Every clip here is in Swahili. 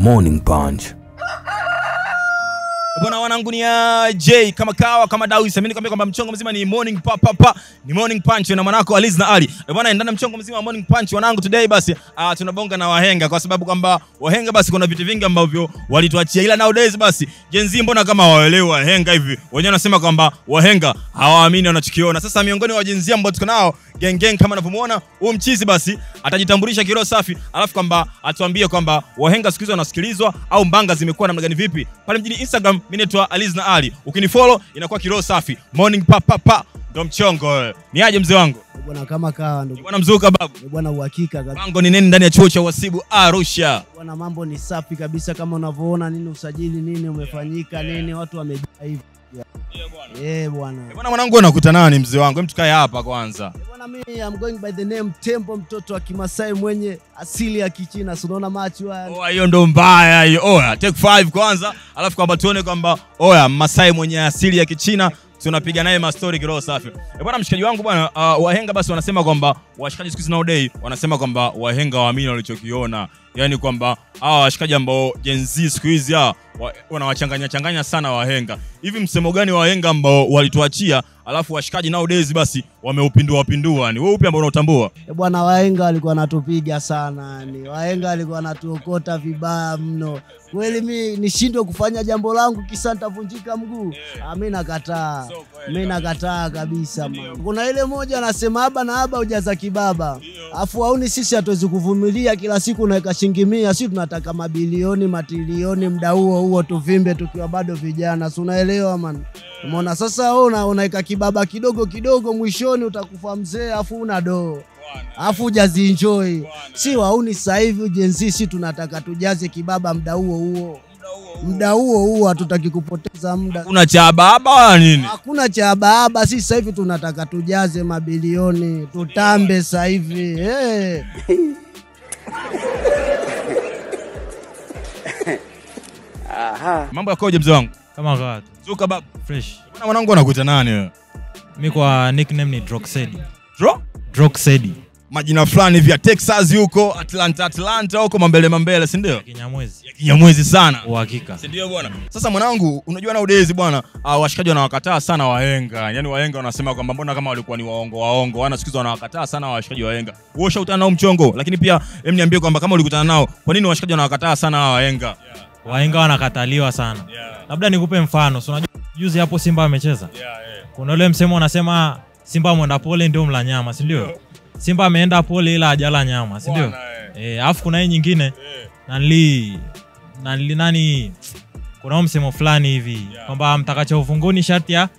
Morning Punch. Bwana wanangu ni J kama kawa kama Dawis. Mimi nikwambia kwamba mchongo mzima ni morning pa pa pa, ni morning punch na mwanako Aliz na Ali. Bwana ndani mchongo mzima wa morning punch wanangu today basi tunabonga na wahenga kwa sababu kwamba wahenga basi kuna vitu vingi ambavyo walituachia, ila nowadays basi Gen Z mbona kama hawaelewi wahenga hivi. Wenyewe wanasema kwamba wahenga hawaamini wanachokiona. Sasa miongoni wa Gen Z ambao tuko nao gang gang kama unavyomuona huyu mchizi basi atajitambulisha kiroho safi, alafu kwamba atuambie kwamba wahenga siku hizo wanasikilizwa au mbanga zimekuwa namna gani vipi. Pale mjini Instagram mimi naitwa Aliz na Ali. Ukinifollow inakuwa kiroho safi. Morning pa pa pa ndo mchongo. Ni aje mzee wangu? Bwana kama kawa ndugu. Bwana mzuka babu. Bwana uhakika kabisa. Mambo ni nini ndani ya chuo cha uhasibu Arusha? Bwana mambo ni safi kabisa kama unavyoona, nini usajili nini umefanyika, nini watu wamejaa hivi. Eh bwana. Bwana mwanangu unakuta nani mzee wangu? Hem tukae hapa kwanza. Bwana mimi I'm going by the name Tembo, mtoto wa Kimasai mwenye asili ya Kichina. Si unaona macho haya? Oh hiyo ndo mbaya hiyo. Oya take 5 kwanza, alafu kwamba tuone kwamba oya Masai mwenye asili ya Kichina tunapiga naye ma story kiroho safi. Bwana mshikaji wangu bwana, wahenga basi wanasema kwamba washikaji siku hizi nowadays wanasema kwamba wahenga waamini walichokiona. Yaani kwamba hawa washikaji ambao Gen Z siku hizi hawa wanawachanganya changanya sana wahenga. Hivi msemo gani wahenga ambao walituachia alafu washikaji nowadays basi wameupindua pindua? Ni wewe upi ambao unautambua? Bwana wahenga walikuwa wanatupiga sana, ni wahenga walikuwa wanatuokota vibaya mno. Kweli mimi nishindwe kufanya jambo langu kisa nitavunjika mguu? Mimi nakataa. Mimi nakataa kabisa. Kuna ile moja anasema haba na haba hujaza kibaba. Afu hauni sisi hatuwezi kuvumilia kila siku unaweka shilingi 100, sisi tunataka mabilioni matilioni muda huo huo tuvimbe tukiwa bado vijana. Si unaelewa man? Umeona sasa wewe unaweka kibaba kidogo kidogo mwishoni utakufa mzee afu una doo. Afu hujazienjoy. Si wauni sasa hivi Gen Z sisi tunataka tujaze kibaba muda huo huo. Muda huo huo hatutaki kupoteza muda. Hakuna cha baba nini? Hakuna cha baba, sisi sasa hivi tunataka tujaze mabilioni, tutambe sasa hivi. Aha. Mambo yakoje mzee wangu? Kama kawaida. Zuka babu. Fresh. Bwana mwanangu anakuita nani wewe? Mimi kwa nickname ni Droxedi. Dro? Droxedi. Majina fulani vya Texas huko, Atlanta Atlanta huko mambele mambele, si ndio? Kinyamwezi. Ya Kinyamwezi sana. Uhakika. Si ndio bwana? Sasa mwanangu, unajua nowadays bwana, washikaji wanawakataa sana wahenga. Yaani wahenga wanasema kwamba mbona kama walikuwa ni waongo waongo. Wana siku hizo wanawakataa sana washikaji wahenga. Wewe ushakutana nao mchongo, lakini pia hem niambie kwamba kama ulikutana nao, kwa nini washikaji wanawakataa sana wahenga? Wahenga wanakataliwa sana. Labda nikupe mfano. So unajua juzi hapo Simba amecheza. Kuna ule msemo unasema Simba mwenda pole ndio mla nyama, si ndio? Simba ameenda pole ila hajala nyama, si ndio? Alafu kuna hii nyingine nani nani kuna msemo fulani hivi kwamba mtakacha ufunguni sharti ya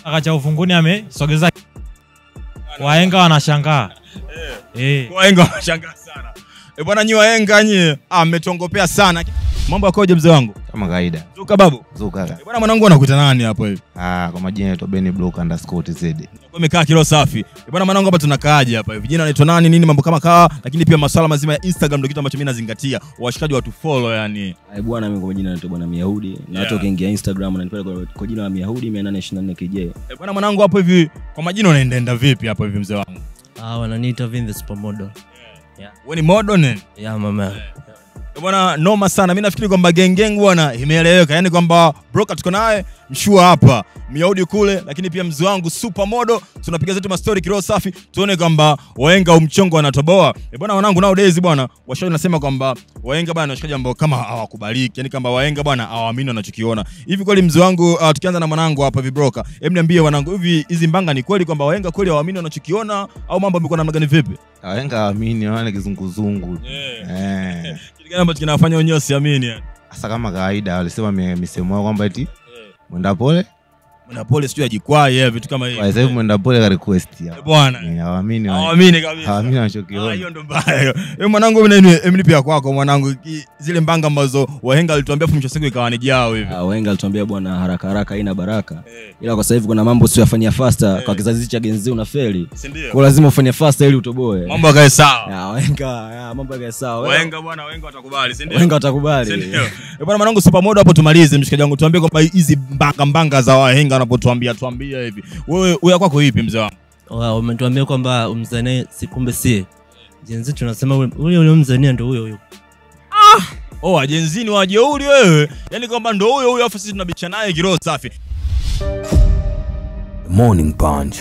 mtakacha ufunguni amesogeza. Wahenga wanashangaa. Wahenga wanashangaa sana. Bwana nyi wahenga nyi mmetongopea sana. Mambo yakoje mzee wangu? Kama kawaida. Zuka babu. Zuka. Bwana mwanangu anakuita nani hapo hivi? Kwa majina naitwa Benny Block_TZ. Umekaa kiroho safi. Bwana mwanangu hapa tunakaaje hapa hivi? Jina anaitwa nani nini mambo kama kawa, lakini pia masuala mazima ya Instagram ndio kitu ambacho mimi nazingatia. Washikaji watu follow yani. Bwana mimi kwa majina naitwa Bwana Myahudi na watu wakiingia Instagram wananipata kwa jina la Myahudi 824 KJ. Bwana mwanangu hapo hivi kwa majina unaendaenda vipi hapo hivi mzee wangu? Wananiita Vin the Supermodel. Wewe ni model nini? Yeah mama. Bwana noma sana. Mimi nafikiri kwamba gang gang bwana imeeleweka. Yaani kwamba broker tuko naye mshua hapa, Myahudi kule, lakini pia mzee wangu supermodel, tunapiga zetu ma story kiroho safi, tuone kwamba wahenga umchongo wanatoboa. Bwana wanangu nowadays bwana, washauri nasema kwamba wahenga bwana washikaji ambao kama hawakubaliki, yaani kwamba wahenga bwana hawaamini wanachokiona. Hivi kweli mzee wangu, tukianza na mwanangu hapa hivi broker, hebu niambie wanangu, hivi hizi mbanga ni kweli kwamba wahenga kweli hawaamini wanachokiona au mambo yamekuwa namna gani vipi? Wahenga hawaamini, wana kizunguzungu. Kitu gani ambacho kinawafanya wenyewe wasiamini yani? Sasa kama kawaida walisema misemo yao kwamba eti mwenda pole mwenda pole sio ajikwaa vitu kama hivi. Kwa sababu mwenda pole ka request ya. Bwana. Hawaamini. Hawaamini kabisa. Hawaamini wanachokiona. Hiyo ndo mbaya. Wewe mwanangu mimi nini pia kwako mwanangu zile mbanga ambazo wahenga walituambia mwisho siku ikawa ni jao hivi. Wahenga walituambia bwana haraka haraka haina baraka. Ila kwa sasa hivi kuna mambo sio yafanyia faster kwa kizazi cha Gen Z unafeli. Kwa lazima ufanye faster ili utoboe. Mambo yakae sawa. Wahenga, mambo yakae sawa. Wahenga bwana, wahenga watakubali, si ndio? Wahenga watakubali. Ndio. Bwana mwanangu supermodel hapo tumalize mshikaji wangu tuambie kwamba hizi mbanga mbanga za wahenga wanapotuambia tuambia hivi. Wewe wewe kwako ipi mzee wangu? Umetuambia kwamba Mzania si kumbe si Gen Z tunasema ule ule Mzania ndio huyo huyo. Oh, Gen Z ni wajeuri wewe. Yaani kwamba ndo huyo huyo afu sisi tunabicha naye kiroho safi. Morning Punch.